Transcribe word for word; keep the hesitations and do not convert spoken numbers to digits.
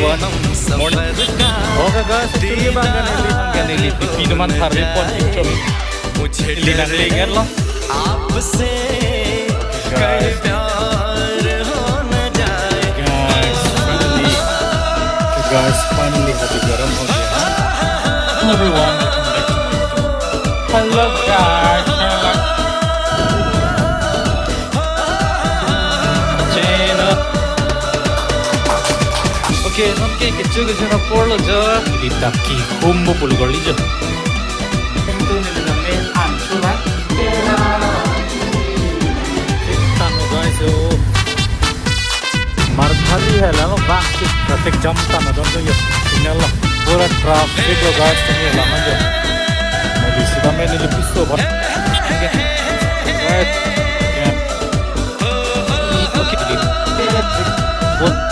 Morning. Okay, guys, actually, bang kan neli, bang kan neli, pipi teman tharve pon, chom. Neli nanglengan lo. Guys. Guys, finally. Guys, finally, hadi garam ho gaya. Hello, everyone. Hello, guys. Channel. Okay, non ke kecho kecho apor lo jo. Neli dak kehumpo pulo kali jo. Hum tu neli name an chula. Tanglo guys, yo. Marbhari hai lalo bang si traffic jam tanglo don jo. Signal lo. Pura traffic lo guys, tanglo lama jo. Neli sita main neli piso bhot. Guys. Okay. What?